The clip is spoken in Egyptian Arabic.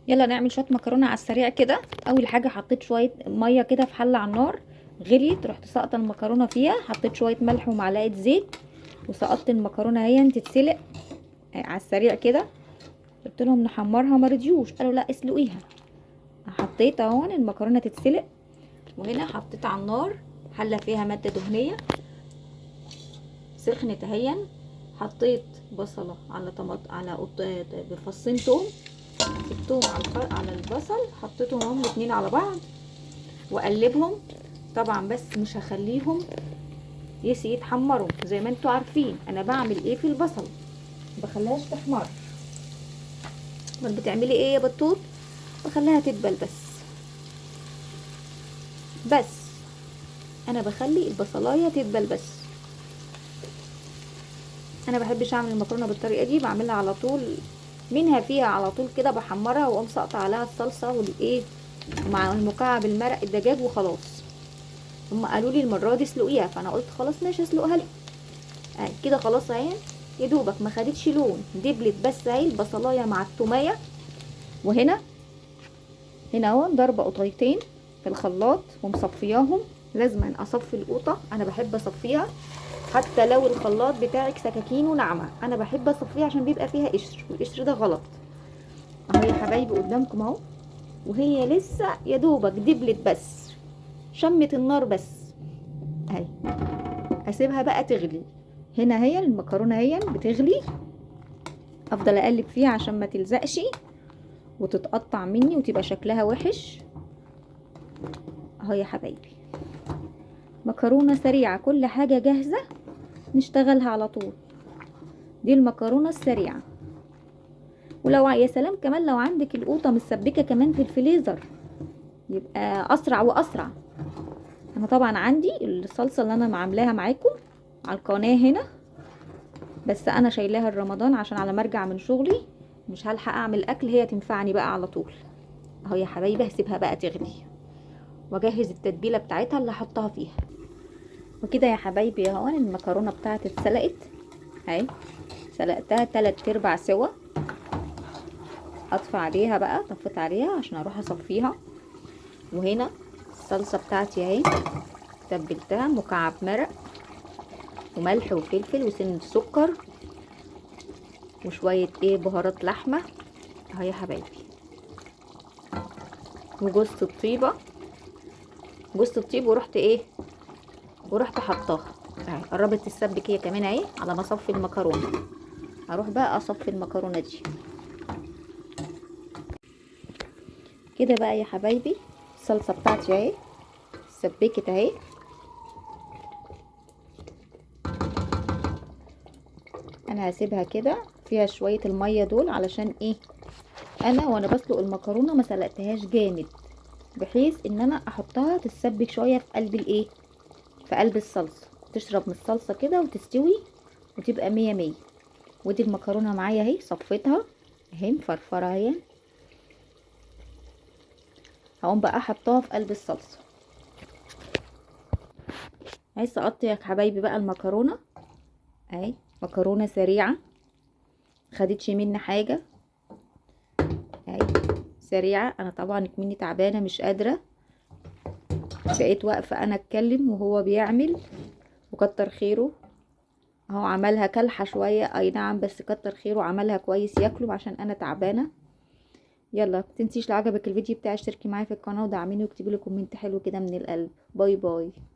يلا نعمل شوية مكرونه على السريع كده. اول حاجة حطيت شوية مية كده في حله على النار، غليت، رحت ساقطه المكرونه فيها، حطيت شوية ملح ومعلقة زيت وسقطت المكرونه اهي تتسلق على السريع كده. قلت لهم نحمرها، ما رضيوش، قالوا لا اسلقيها. حطيت اهو المكرونه تتسلق. وهنا حطيت على النار حله فيها مادة دهنية سخنت اهي، حطيت بصله على طماط على بفصين توم، التوم على البصل، حطيتهم هم الاتنين على بعض واقلبهم. طبعا بس مش هخليهم يتحمروا، زي ما انتوا عارفين انا بعمل ايه في البصل، بخليهاش تحمر. امال بتعملي ايه يا بطوط؟ بخليها تدبل بس انا بخلي البصلايه تدبل بس. انا بحبش اعمل المكرونه بالطريقة دي، بعملها على طول منها فيها على طول كده، بحمرها واقوم ساقطه عليها الصلصه والايه مع المكعب المرق الدجاج وخلاص. هم قالوا لي المرة دي اسلقيها، فانا قلت خلاص ماشي اسلقها لهم. كده خلاص اهي يا دوبك ما خدتش لون، دبلت بس اهي البصلايه مع التوميه. وهنا اهو ضربه قطيتين في الخلاط ومصفياهم. لازم اصفي القوطه، انا بحب اصفيها حتى لو الخلاط بتاعك سكاكينه ناعمة، انا بحب اصفيها عشان بيبقى فيها قشر، والقشر ده غلط. اهو يا حبايبي قدامكم اهو، وهي لسه يا دوبك دبلت بس، شمت النار بس اهي. اسيبها بقى تغلي. هنا هي المكرونه هي بتغلي، افضل اقلب فيها عشان ما تلزقش وتتقطع مني وتبقى شكلها وحش. اهو يا حبايبي مكرونه سريعة، كل حاجة جاهزة نشتغلها على طول. دي المكرونه السريعة. ولو يا سلام كمان لو عندك القوطه متسبكه كمان في الفريزر يبقى اسرع واسرع. انا طبعا عندي الصلصه اللي انا عاملاها معاكم على القناة هنا، بس انا شايلاها لرمضان عشان على ما ارجع من شغلي مش هلحق اعمل اكل، هي تنفعني بقى على طول. اهو يا حبايبي هسيبها بقى تغلي واجهز التتبيله بتاعتها اللي هحطها فيها. وكده يا حبايبي اهو المكرونه بتاعتي اتسلقت اهي، سلقتها 3/4 سوا. اطفي عليها بقى، طفيت عليها عشان اروح اصفيها. وهنا الصلصه بتاعتي اهي تبلتها مكعب مرق وملح وفلفل وسنة سكر وشوية بهارات لحمه اهي يا حبايبي، وجوزة الطيبة، جوزة الطيب، ورحت حطاها اهي. قربت تتسبك هي كمان اهي على ما اصفي المكرونه. هروح بقى اصفي المكرونه دي كده بقى يا حبايبي. الصلصه بتاعتي اهي سبكت اهي. انا هسيبها كده فيها شوية المية دول علشان ايه، انا وانا بسلق المكرونه ما سلقتهاش جامد، بحيث ان انا احطها تتسبك شوية في قلب الايه، في قلب الصلصه، تشرب من الصلصه كده وتستوي وتبقى مية مية. ودي المكرونه معايا اهي صفيتها اهي مفرفره اهي. هقوم بقى احطها في قلب الصلصه. عايزه اقطع يا حبايبي بقى المكرونه اهي، مكرونه سريعة خدتش مني حاجة اهي سريعة. انا طبعا مني تعبانة مش قادرة، بقيت واقفة انا اتكلم وهو بيعمل، وكتر خيره اهو عملها كلحه شوية اي نعم، بس كتر خيره عملها كويس ياكله عشان انا تعبانة. يلا متنسيش لو عجبك الفيديو بتاعي اشتركي معايا في القناة ودعميني واكتبي لي comment حلو كده من القلب. bye bye.